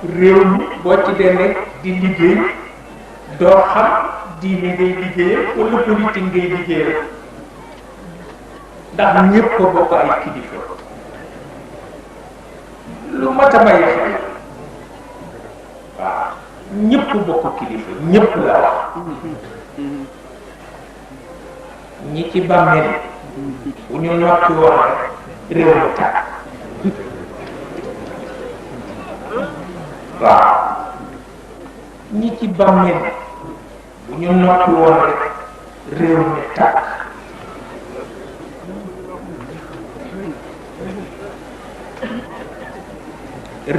réew mi boo ci demee di liggéey doo xam diine ngay liggéeyal wala politique ngay liggéeyal ndax ñëpp ko bokk ay kilifa lu mat a bàyyi xel waaw ñëpp bokk kilifa ñëpp la wax ñi ci bàmmeel bu ñu noppi woon rek réew mi tàkk waaw ñi ci bàmmeel bu ñu noppi woon rek réew mi tàkk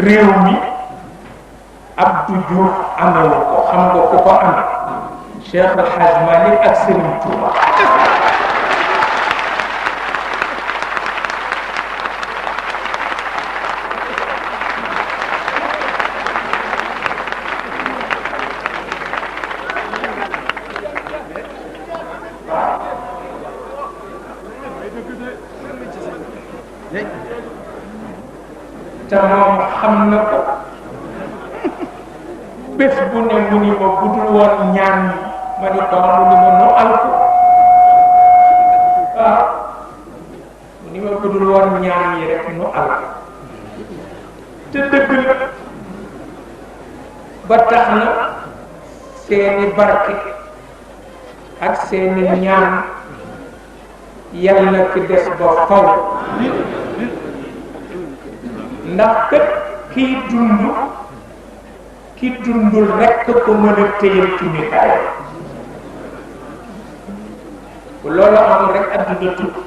réew mi Abdou Diouf amewu ko xam nga ku ko am Cheikh El Hadj Malick ak Serigne Touba te moom xam na ko bés bu ne mu ni ma budul woon ñaan yi ma ni ko mu ni ma nu alko waaw mu ni ma budul woon ñaan yi rek nu alko te dëgg la ba tax na seeni barke ak seeni ñaan yàlla ki des ba faw ndax kat kii dund ki dundul rekk ko mën a téyal ci mikaay bu loolu amul rek adduna tukki